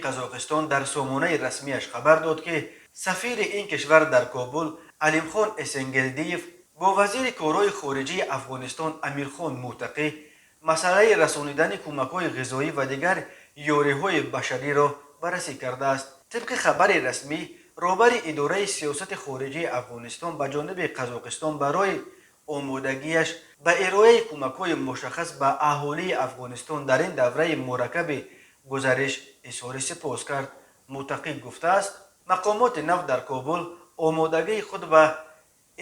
Қазоқистон дар сомонаи расмиаш хабар дод, ки сафири ин кишвар дар Кобул Алимхон Эсенгелдиев бо вазири корҳои хориҷии Афғонистон Амирхон Муттақӣ масъалаи расонидани кӯмакҳои ғизоӣ ва дигар ёриҳои башариро баррасӣ кардааст. Тибқи хабари расмӣ, роҳбари идораи сиёсати хориҷии Афғонистон ба ҷониби Қазоқистон барои омодагиаш ба ироаи кӯмакҳои мушаххас ба аҳолии Афғонистон дар ин давраи мураккаби гузариш изҳори сипос кард. Муттақӣ гуфтааст, мақомоти нав дар Кобул омодагии худ ба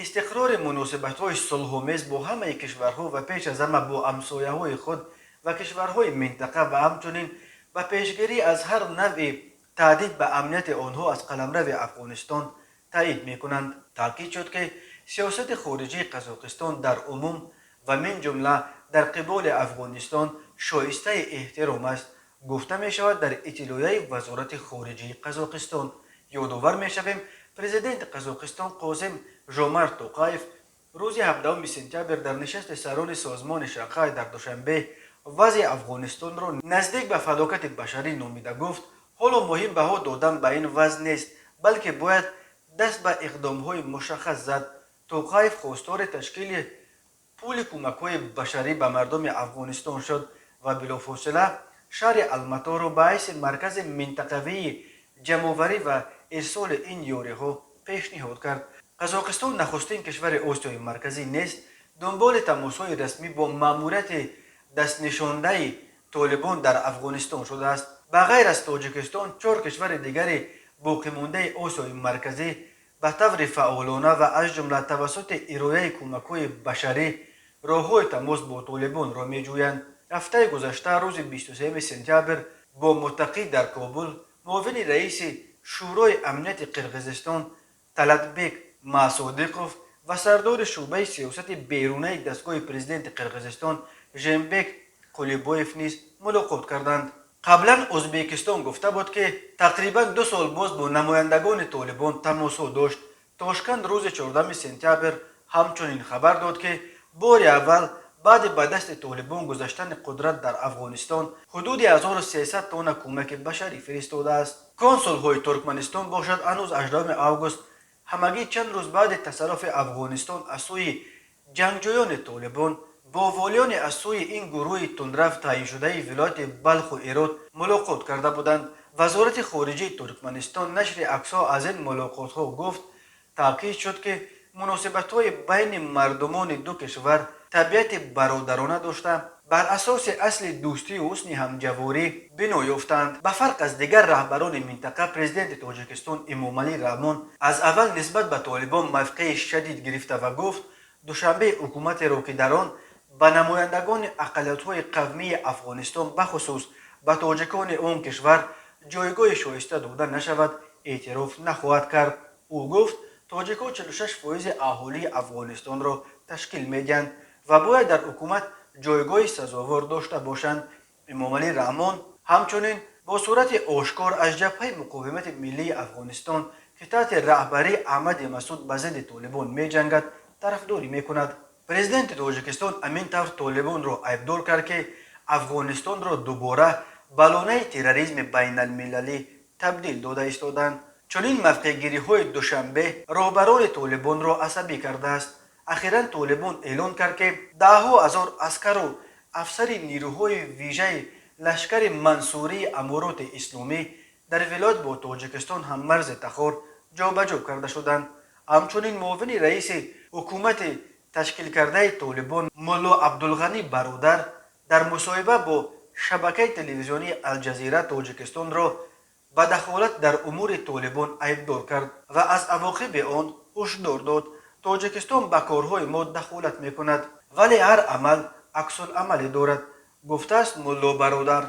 истиқрори муносибатҳои сулҳомез бо ҳамаи кишварҳо ва пеш аз ҳама бо ҳамсояҳои худ ва кишварҳои минтақа ва ҳамчунин ба пешгирӣ аз ҳар навъи таҳдид ба амнияти онҳо аз қаламрави Афғонистон таъид мекунанд. Таъкид шуд, ки сиёсати хориҷии Қазоқистон дар умум ва мин ҷумла дар қиболи Афғонистон шоистаи эҳтиром аст, гуфта мешавад дар иттилоияи Вазорати хориҷии Қазоқистон. Ёдовар мешавем, президенти Қазоқистон Қосим Жомарт Тоқаев рӯзи 17 сентябр дар нишасти сарони Созмони Шанхай дар Душанбе вазъи Афғонистонро наздик ба фалокати башарӣ номида гуфт, ҳоло муҳим баҳо додан ба ин вазъ нест, балки бояд даст ба иқдомҳои мушаххас зад. Тоқаев хостори ташкили пули кӯмакҳои башарӣ ба мардуми Афғонистон шуд ва билофосила шаҳри Алматоро ба ҳайси маркази минтақавии ҷамъоварӣ ва ирсоли ин ёриҳо пешниҳод кард. Қазоқистон нахустин кишвари Осиёи Марказӣ нест, дунболи тамосҳои расмӣ бо маъмурияти дастнишондаи Толибон дар Афғонистон шудааст. Ба ғайр аз Тоҷикистон, чор кишвари дигари боқимондаи Осиёи Марказӣ ба таври фаъолона ва аз ҷумла тавассути ироаи кӯмакҳои башарӣ роҳҳои тамос бо Толибонро меҷӯянд. Ҳафтаи гузашта, рӯзи 23 сентябр, бо Муттақӣ дар Кобул муовини раиси Шӯрои амнияти Қирғизистон Талатбек Маасодиқов ва сардори шӯъбаи сиёсати берунаи дастгоҳи президенти Қирғизистон Жээнбек Қулибоев низ мулоқот карданд. Қаблан Ӯзбекистон гуфта буд, ки тақрибан 2 сол боз бо намояндагони Толибон тамосҳо дошт. Тошканд рӯзи 14 сентябр ҳамчунин хабар дод, ки бори аввал баъди ба дасти Толибон гузаштани қудрат дар Афғонистон ҳудуди 1300 тонна кӯмаки башарӣ фиристодааст. Консулҳои Туркманистон бошад, ҳанӯз 18 август, ҳамагӣ чанд рӯз баъди тасарруфи Афғонистон аз сӯи ҷангҷӯёни Толибон, бо волиёни аз сӯи ин гурӯҳи тундрав таъйиншудаи вилояти Балху Ҳерот мулоқот карда буданд. Вазорати хориҷии Туркманистон нашри аксҳо аз ин мулоқотҳо гуфт. Таъкид шуд, ки муносибатҳои байни мардумони ду кишвар табиати бародарона дошта, бар асоси асли дӯстию ҳусни ҳамҷаворӣ бино ёфтанд. Ба фарқ аз дигар раҳбарони минтақа, президенти Тоҷикистон Эмомалӣ Раҳмон аз аввал нисбат ба Толибон мавқеи шадид гирифта ва гуфт, Душанбе ҳукуматеро, ки дар он ба намояндагони ақаллиятҳои қавмии Афғонистон, бахусус ба тоҷикони он кишвар, ҷойгоҳи шоиста дода нашавад, эътироф нахоҳад кард. Ӯ гуфт, тоҷикҳо 46 фоизи аҳолии Афғонистонро ташкил медиҳанд ва бояд дар ҳукумат ҷойгоҳи сазовор дошта бошанд. Эмомалӣ Раҳмон ҳамчунин бо сурати ошкор аз Ҷабҳаи муқовимати миллии Афғонистон, ки таҳти раҳбарии Аҳмади Масуд ба зидди Толибон меҷангад, тарафдорӣ мекунад. Президенти Тоҷикистон ҳамин тавр Толибонро айбдор кард, ки Афғонистонро дубора ба лонаи терроризми байналмилалӣ табдил дода истоданд. Чунин мавқеъгириҳои Душанбе роҳбарони Толибонро асабӣ кардааст. Ахиран Толибон эълон кард, ки даҳҳо ҳазор аскару афсари нирӯҳои вижаи лашкари Мансурии Амороти Исломӣ дар вилоят бо Тоҷикистон ҳаммарзи Тахор ҷобаҷо карда шуданд. Ҳамчунин муовини раиси ҳукумати ташкилкардаи Толибон Мулло Абдулғанӣ Бародар дар мусоҳиба бо шабакаи телевизионии Алҷазира Тоҷикистонро ба дахолат дар умури Толибон айбдор кард ва аз авоқиби он ҳушдор дод. «Тоҷикистон ба корҳои мо дахолат мекунад, вале ҳар амал аксуламале дорад», гуфтааст Мулло Бародар.